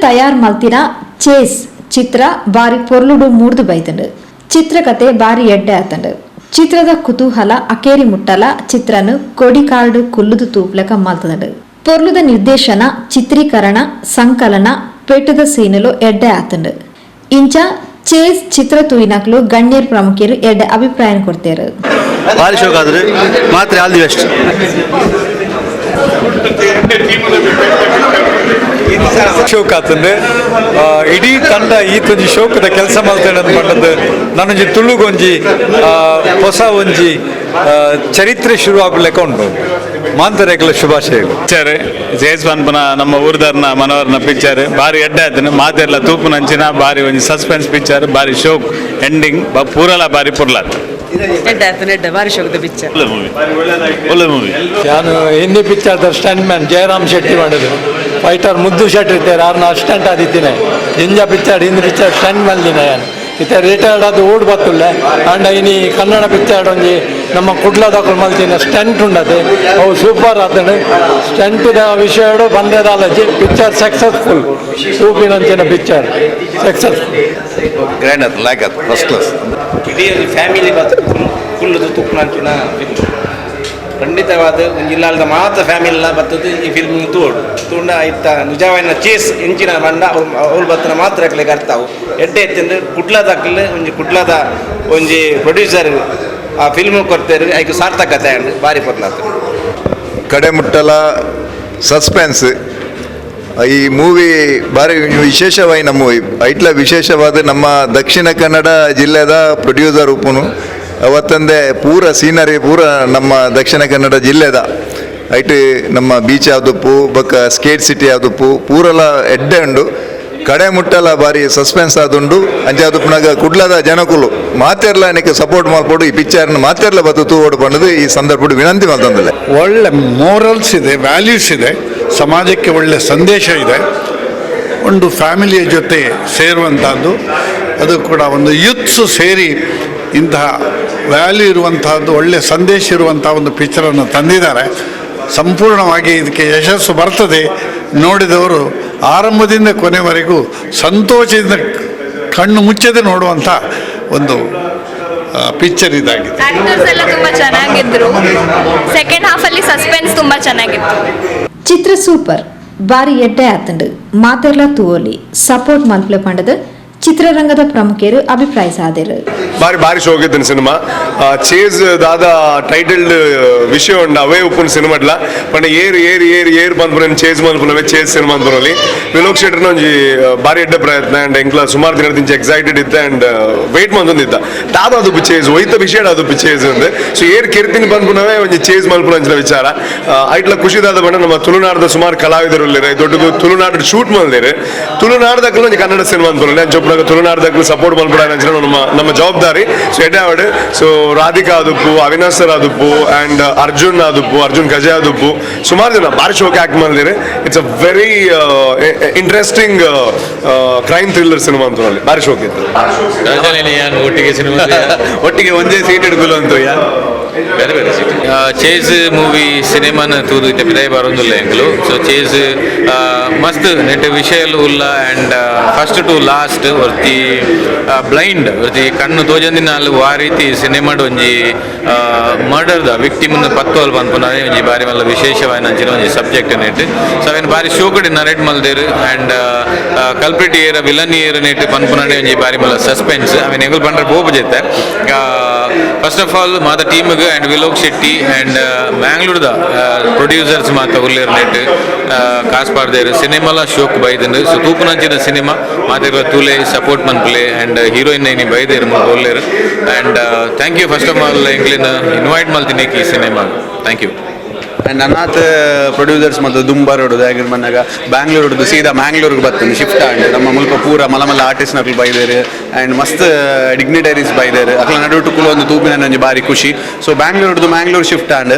ತಯಾರ್ ಮಲ್ತಿನ ಚೇಸ್ ಚಿತ್ರ ಬಾರಿ ಪೊರ್ಲುಡು ಮೂಡ್ದು ಬೈದುಂಡು. ಚಿತ್ರಕತೆ ಬಾರಿ ಎಡ್ಡೆ ಆತಂಡು. ಚಿತ್ರದ ಕುತೂಹಲ ಅಕೇರಿ ಮುಟ್ಟಲ ಚಿತ್ರನು ಕೊಡಿಕಾರ್ಡ್ ಕುಲ್ಲುದು ತೂಪ್ಲಕ ಮಲ್ತದಂಡು. ಪೊರ್ಲುದ ನಿರ್ದೇಶನ, ಚಿತ್ರೀಕರಣ, ಸಂಕಲನ, ಪೆಟ್ಟದ ಸೀನುಲು ಎಡ್ಡೆ ಆತಂಡು. ಇಂಚ ಚೇಸ್ ಚಿತ್ರ ತೂಯಿನಕ್ಲು ಗಣ್ಯರ್ ಪ್ರಮುಖರು ಎಡ್ಡೆ ಅಭಿಪ್ರಾಯ ಕೊಡ್ತೇರು. ಭಾರಿ ಶೋಕ್ ಆದ್ರೆ ಮಾತ್ರ. All the best. ಶೋಕ್ ಆತಂದೆ. ಇಡೀ ತಂಡ ಈತೊಂಜಿ ಶೋಕದ ಕೆಲಸ ಮಲ್ತೇನೆ ಅಂತ ಪಂಡದ್ದು ನಾನೊಂಜಿ ತುಳುಗೊಂಜಿ ಹೊಸ ಒಂಜಿ ಚರಿತ್ರೆ ಶುರು ಆಗಲೆಕ್ಕ ಉಂಟು. ಮಾಂತರೇಕಲ ಶುಭಾಶಯಗಳು. ಪಿಕ್ಚರ್ ಜೇಸ್ ಪನ್ಪುನ ನಮ್ಮ ಊರ್ದರ್ನ ಮನೋಹರ್ನ ಪಿಕ್ಚರ್ ಬಾರಿ ಎಡ್ಡೆ ಆಯ್ತು. ಮಾತೆರ್ಲ ತೂಪುನಂಚಿನ ಬಾರಿ ಒಂಜಿ ಸಸ್ಪೆನ್ಸ್ ಪಿಕ್ಚರ್. ಬಾರಿ ಶೋಕ್ ಎಂಡಿಂಗ್, ಪೂರಲ ಬಾರಿ ಪುರ್ಲಾತ್. ಎಡ್ಡೆ ಆಯ್ತು, ಎಡ್ಡೆ, ಬಾರಿ ಶೋಕದ ಪಿಕ್ಚರ್. ಒಳ್ಳೆ ಮೂವಿ, ಒಳ್ಳೆ ಮೂವಿ. ನಾನು Hindi picture stunt man Jayaram Shetty ಮಾಡಿದ್ರು. ಫೈಟರ್ ಮುದ್ದು ಶೆಟ್ಟಿ ಇದ್ದಾರೆ, ಅವ್ರನ್ನ ಅಸಿಸ್ಟೆಂಟ್ ಆದಿದ್ದೀನಿ. ಜಿಂಜ ಪಿಕ್ಚರ್, ಹಿಂದಿ ಪಿಕ್ಚರ್ ಸ್ಟಂಟ್ ಮಲ್ದಿನ ನಾನು. ಇತ್ತೆ ರಿಟೈರ್ಡ್ ಅದು ಊಡ್ ಬತ್ತುಲ್ಲೆ. ಆಂಡ ಇನಿ ಕನ್ನಡ ಪಿಕ್ಚರ್ ಒಂಜಿ ನಮ್ಮ ಕುಡ್ಲದಕುಲು ಮಲ್ತಿನ ಸ್ಟಂಟ್ ಉಂಡತೆ, ಅವು ಸೂಪರ್ ಆತಂಡು. ಸ್ಟಂಟ್ದ ವಿಷಯಡು ಬಂದೆದಾಲಜಿ. ಪಿಕ್ಚರ್ ಸಕ್ಸಸ್ಫುಲ್, ಸೂಪಿನಂಚಿನ ಪಿಕ್ಚರ್ ಸಕ್ಸಸ್ಫುಲ್. ಗ್ರ್ಯಾಂಡ್ ಆತು, ಲೈಕ್ ಆತು, ಫಸ್ಟ್ ಕ್ಲಾಸ್. ಇಡೀ ಒಂಜಿ ಫ್ಯಾಮಿಲಿ ಬತ್ತು ಕುಲ್ಲುದು ತುಪ್ಪುನಂಚಿನ ಫಿಲ್ಮ್. ಖಂಡಿತವಾದ ಒಂಜಿ ಇಲ್ಲಾಲ್ದ ಮಾತ ಫ್ಯಾಮಿಲಿನ ಬತ್ತದು ಈ ಫಿಲ್ಮ್ ತೂಡು. ತೂಂಡ ಇತ್ತ ನಿಜವಾಯಿನ ಚೇಸ್ ಎಂಚಿನ ಮಂಡ ಅವ್ಲು ಬತ್ತನ ಮಾತ್ರ ಅಕ್ಲೆಗ್ ಅರ್ಥ ಅವು. ಎಡ್ಡೆ ಇತ್ತಂದ್ರೆ ಕುಡ್ಲದಕ್ಲು ಒಂಜಿ ಕುಡ್ಲದ ಒಂಜಿ ಪ್ರೊಡ್ಯೂಸರ್ ಆ ಫಿಲ್ಮ್ ಕೊಡ್ತೇರು, ಐಕ್ ಸಾರ್ಥಕತೆ ಅಂಡ್ ಬಾರಿ ಪೊರ್ಲಾತು. ಕಡೆಮುಟ್ಟಲ ಸಸ್ಪೆನ್ಸ್. ಈ ಮೂವಿ ಭಾರಿ ವಿಶೇಷವಾಯಿನ ಮೂವಿ. ಐಟ್ಲ ವಿಶೇಷವಾದ ನಮ್ಮ ದಕ್ಷಿಣ ಕನ್ನಡ ಜಿಲ್ಲೆದ ಪ್ರೊಡ್ಯೂಸರ್ ಉಪ್ಪುನು. ಅವತ್ತಂದೆ ಪೂರ ಸೀನರಿ ಪೂರ ನಮ್ಮ ದಕ್ಷಿಣ ಕನ್ನಡ ಜಿಲ್ಲೆದ. ಐಟ್ ನಮ್ಮ ಬೀಚ್ ಆದುಪ್ಪು, ಬೊಕ್ಕ ಸ್ಕೇಟ್ ಸಿಟಿ ಆದುಪ್ಪು, ಪೂರಲ ಎಡ್ಡೆ ಉಂಡು. ಕಡೆ ಮುಟ್ಟಲ ಬಾರಿ ಸಸ್ಪೆನ್ಸ್ ಆದುಂಡು. ಅಂಚಾದುಪ್ಪುನಾಗ ಕುಡ್ಲದ ಜನಕುಲು ಮಾತೆರ್ಲ ನನಗೆ ಸಪೋರ್ಟ್ ಮಲ್ಪೊಡು. ಈ ಪಿಕ್ಚರ್ನ ಮಾತೆರ್ಲ ಬತ್ತು ತೂವೋಡು ಪಂಡದು ಈ ಸಂದರ್ಭಡ್ ವಿನಂತಿ ಮಲ್ತೊಂದುಲ್ಲೆ. ಒಳ್ಳೆ ಮೋರಲ್ಸ್ ಇದೆ, ವ್ಯಾಲ್ಯೂಸ್ ಇದೆ, ಸಮಾಜಕ್ಕೆ ಒಳ್ಳೆ ಸಂದೇಶ ಇದೆ. ಒಂದು ಫ್ಯಾಮಿಲಿಯ ಜೊತೆ ಸೇರುವಂಥದ್ದು, ಅದು ಕೂಡ ಒಂದು ಯೂತ್ಸು ಸೇರಿ ಇಂತಹ ವ್ಯಾಲ್ಯೂ ಇರುವಂತಹದ್ದು, ಒಳ್ಳೆ ಸಂದೇಶ ಇರುವಂಥ ಒಂದು ಪಿಕ್ಚರನ್ನು ತಂದಿದ್ದಾರೆ. ಸಂಪೂರ್ಣವಾಗಿ ಇದಕ್ಕೆ ಯಶಸ್ಸು ಬರ್ತದೆ. ನೋಡಿದವರು ಆರಂಭದಿಂದ ಕೊನೆವರೆಗೂ ಸಂತೋಷದಿಂದ ಕಣ್ಣು ಮುಚ್ಚದೆ ನೋಡುವಂಥ ಒಂದು ಪಿಕ್ಚರ್ ಇದಾಗಿದೆ. ಆಕ್ಟರ್ಸ್ ಎಲ್ಲ ತುಂಬಾ ಚೆನ್ನಾಗಿದ್ರು. ಸೆಕೆಂಡ್ ಹಾಫ್ ಅಲ್ಲಿ ಸಸ್ಪೆನ್ಸ್ ತುಂಬಾ ಚೆನ್ನಾಗಿತ್ತು. ಚಿತ್ರ ಸೂಪರ್, ಬಾರಿ ಎಡ್ಡೆ ಆತಂಡು. ಮಾತೆರ್ಲ ತೂವೊಲಿ, ಸಪೋರ್ಟ್ ಮಲ್ಪಲೆ ಪಂಡದು ಚಿತ್ರರಂಗದ ಪ್ರಮುಖರು ಅಭಿಪ್ರಾಯಿಸಾದರು. ಬಾರಿ ಬಾರಿ ಶೋಕಿತ್ತಿನ ಸಿನಿಮಾ ಚೇಸ್. ದಾದ ಟೈಟಲ್ಡ್ ವಿಷಯ ಉಂಡು, ಅವೇ ಉಪ್ಪುನ ಸಿನಿಮಾಡ್ಲ ಪಂಡ ಏರು ಏರು ಏರು ಏರು ಪನ್ಪುನ ಚೇಸ್ ಮನ್ಪುನವೇ ಚೇಸ್ ಸಿನಿಮಾ ಅನ್ಪುನಲ್ಲಿ. ವಿಲೋಕ್ ಶೆಟ್ಟರ್ನ ಒಂಜಿ ಬಾರಿ ಎಡ್ಡೆ ಪ್ರಯತ್ನ. ಅಂಡ್ ಎಂಕ್ಲ ಸುಮಾರು ದಿನದಿಂಚ ಎಕ್ಸೈಟೆಡ್ ಇತ್ತ ಅಂಡ್ ವೇಟ್ ಮಂತೊಂದಿತ್ತ, ದಾದ ಅದು ಚೇಸ್, ಒಯ್ತ ವಿಷಯ ಅದು ಚೇಸ್ ಅಂದ್. ಸೊ ಏರ್ ಕೆರ್ತಿನ ಪನ್ಪುನವೇ ಒಂಜಿ ಚೇಸ್ ಮಲ್ಪುನ ಅಂಚಿನ ವಿಚಾರ. ಐಟ್ಲ ಖುಷಿದಾದ ಪಂಡ ನಮ್ಮ ತುಳುನಾಡದ ಸುಮಾರು ಕಲಾವಿದರು ಉಲ್ಲೆರ್. ದೊಡ್ಡ ತುಳುನಾಡು ಶೂಟ್ ಮಲ್ದೇರು. ತುಳುನಾಡದಕ್ಕೂ ಒಂಜಿ ಕನ್ನಡ ಸಿನಿಮಾ ಅನ್ಪುನಲ್ಲಿ. ಅಂಚೊಪ್ಪುನಾಗ ತುಳುನಾಡದಕ್ಕೂ ಸಪೋರ್ಟ್ ಮಲ್ಪಡ ಅಂಚಿನ ನಮ್ಮ ನಮ್ಮ ಜವಾಬ್ದಾರಿ. ಸೊ ಎಡ್ಡೆ ಆವಡ್. ಸೊ ರಾಧಿಕಾ ಆದುಪ್ಪು, ಅವಿನಾಶ್ ಸರ್ ಆದುಪ್ಪು ಅಂಡ್ ಅರ್ಜುನ್ ಆದುಪ್ಪು, ಅರ್ಜುನ್ ಗಜ ಆದುಪ್ಪು, ಸುಮಾರು ಜನ ಬಾರಿ ಶೋಕ್ ಆಕ್ಟ್ ಮಾಡಿದ್ದಾರೆ. It's a very interesting crime thriller cinema ಅಂತ ಹೇಳಿ ಬಾರಿ ಶೋಕ್ ಇತ್ತು. ಒಟ್ಟಿಗೆ ಸಿನಿಮಾ. ಒಟ್ಟಿಗೆ ಒಂದೇ ಸೀಟ್ ಹಿಡ್ಕೊಲು ಅಂತ ಯಾ. ಬೇರೆ ಬೇರೆ ಸೀಟ್. ಚೇಸ್ ಮೂವಿ ಸಿನಿಮಾನ ತೂದು ಇತ್ತೆ ಪಿದಾಯಿ ಬರೋದಿಲ್ಲ ಎಂಕುಲು. ಸೊ ಚೇಸ್ ಮಸ್ತ್ ನೆಟ್ ವಿಷಯಲು ಉಲ್ಲ. And first to last ಒರ್ತಿ ಬ್ಲೈಂಡ್, ಒರ್ತಿ ಕಣ್ಣು ತೋಜಂದಿನ ಆ ರೀತಿ ಸಿನಿಮಾಡ್ ಒಂಜಿ ಮರ್ಡರ್ದ ವಿಕ್ಟಿಮ್ ಪತ್ತೋಲ್ ಪನ್ಪುನ ಒಂಜಿ ಬಾರಿ ಮಲ್ಲ ವಿಶೇಷವಾಯಿನ ಅಂಚಿನ ಒಂಜಿ ಸಬ್ಜೆಕ್ಟ್ ನೆಟ್. ಸೊ ಅವೇನು ಬಾರಿ ಶೋಕಡಿ ನರೇಟ್ ಮಲ್ದೇರು. ಆ್ಯಂಡ್ ಕಲ್ಪ್ರಿಟ್ ಏರ, ವಿಲನ್ ಏರ್ ನೆಟ್ ಪನ್ಪುನಡೆ ಒಂಜಿ ಬಾರಿ ಮಲ್ಲ ಸಸ್ಪೆನ್ಸ್. ಅವೇನು ಎಂಕುಲು ಪಂಡ್ರೆ ಪೋಪು ಜೆತ್ತೆ. ಫಸ್ಟ್ ಆಫ್ ಆಲ್ ಮಾತ ಟೀಮ್ಗೆ and Vilok Shetty and ಮ್ಯಾಂಗ್ಳೂರ್ದ producers ಮಾತ ಉಲ್ಲೇರ್. ನೆಟ್ ಕಾಸ್ ಪಾಡ್ದೇರು. ಸಿನಿಮಾಲ ಶೋಕ್ ಬೈದಂಡು. ಸೊ ತೂಪುನಂಚಿನ ಸಿನಿಮಾ, ಮಾತೆರ್ಲ ತೂಲೆ, ಸಪೋರ್ಟ್ ಮನ್ಪುಲೆ. ಆ್ಯಂಡ್ ಹೀರೋಯಿನ್ ಇನಿ ಬೈದೇರು, ಮುಲ್ಪ ಉಲ್ಲೇರು. And thank you first of all ಎಂಕ್ಲೆನ್ invite ಮಲ್ತಿನಿ ಈ cinema. Thank you. And ಅನಾಥ ಪ್ರೊಡ್ಯೂಸರ್ಸ್ ಮತ್ತು ದುಂಬಾರೋಡು ದಾಗಿರ್ ಬಂದಾಗ ಬ್ಯಾಂಗ್ಳೂರ್ ಸೀದಾ ಮ್ಯಾಂಗ್ಳೂರ್ಗೆ ಬರ್ತದೆ ಶಿಫ್ಟ್ ಆಂಡ್ ನಮ್ಮ ಮುಲ್ಪ ಪೂರ ಮಲ ಮಲ್ಲ ಆರ್ಟಿಸ್ಟ್ ನಕಲು ಬೈದೇರು ಆ್ಯಂಡ್ ಮಸ್ತ್ ಡಿಗ್ನಿಟರೀಸ್ ಬೈದೇರು. ಅಕ್ಲ ನಡುಟು ಕುಲು ಒಂದು ತೂಪಿನ ಒಂಜಿ ಬಾರಿ ಖುಷಿ. ಸೊ ಬ್ಯಾಂಗ್ಳೂರ್ದು ಮ್ಯಾಂಗ್ಳೂರ್ ಶಿಫ್ಟ್ ಆಂಡ್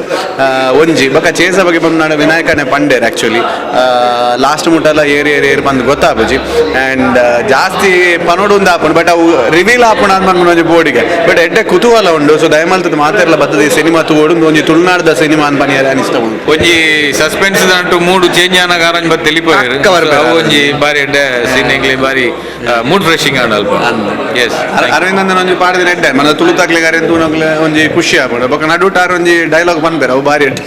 ಒಂಜಿ ಬೊಕ ಚೇಸ ಬಗ್ಗೆ ಬಂದ ವಿನಾಯಕನೇ ಪಂಡೇರ್. ಆ್ಯಕ್ಚುಲಿ ಲಾಸ್ಟ್ ಮುಟ್ಟಲ್ಲ ಏರ್ ಏರ್ ಏರ್ ಬಂದು ಗೊತ್ತಾಪುಜಿ. ಆ್ಯಂಡ್ ಜಾಸ್ತಿ ಪನೋಡು ಒಂದು ಆಪುಂಡು, ಬಟ್ ಅವು ರಿವೀಲ್ ಆಪುಂಡು ಅಂದ್ ಒಂಜಿ ಬೋರ್ಡಿಗೆ. ಬಟ್ ಎಡ್ಡೆ ಕುತೂಹಲ ಉಂಡು. ಸೊ ದಯಮಲ್ತದ ಮಾತೆರ್ಲ ಬತ್ತದ ಈ ಸಿನಿಮಾ ತೂವೊಡು. ಒಂಜಿ ತುಳುನಾಡ್ದ ಸಿನಿಮಾ ಅನ್ಪನಿಯರೆ ಅನಿಸ್ತು. ಇಷ್ಟ ಉಂಟು. ಒಂಜಿ ಸಸ್ಪೆನ್ಸ್ ದಂಟು ಮೂಡು ಚೇಂಜ್ ಆನ ಕಾರಣ ಬತ್ತ್ ತೆಲಿಪೋಯೆರ್. ಪಕ್ಕ ಬರ್ಪೆರ್. ಅವು ಒಂಜಿ ಬಾರಿ ಎಡ್ಡೆ ಸೀನ್, ಎಂಕ್ಲೆ ಬಾರಿ ಮೂಡ್ ಫ್ರೆಶಿಂಗ್ ಆಂಡ್ ಅಲ್ಪ. ಎಸ್. ಅರವಿಂದ್ ಒಂಜಿ ಪಾಡ್ದಿನ ಎಡ್ಡೆ, ಮನ ತುಳುತಾಕ್ಲೆಗ್ ಅರೆನ್ ತೂನಕ್ಲೆ ಒಂಜಿ ಖುಷಿ ಆಪುಂಡು. ಬೊಕ್ಕ ನಡುಟ್ ಆರ್ ಒಂಜಿ ಡೈಲಾಗ್ ಪನ್ಪೆರ್, ಅವು ಬಾರಿ ಎಡ್ಡೆ.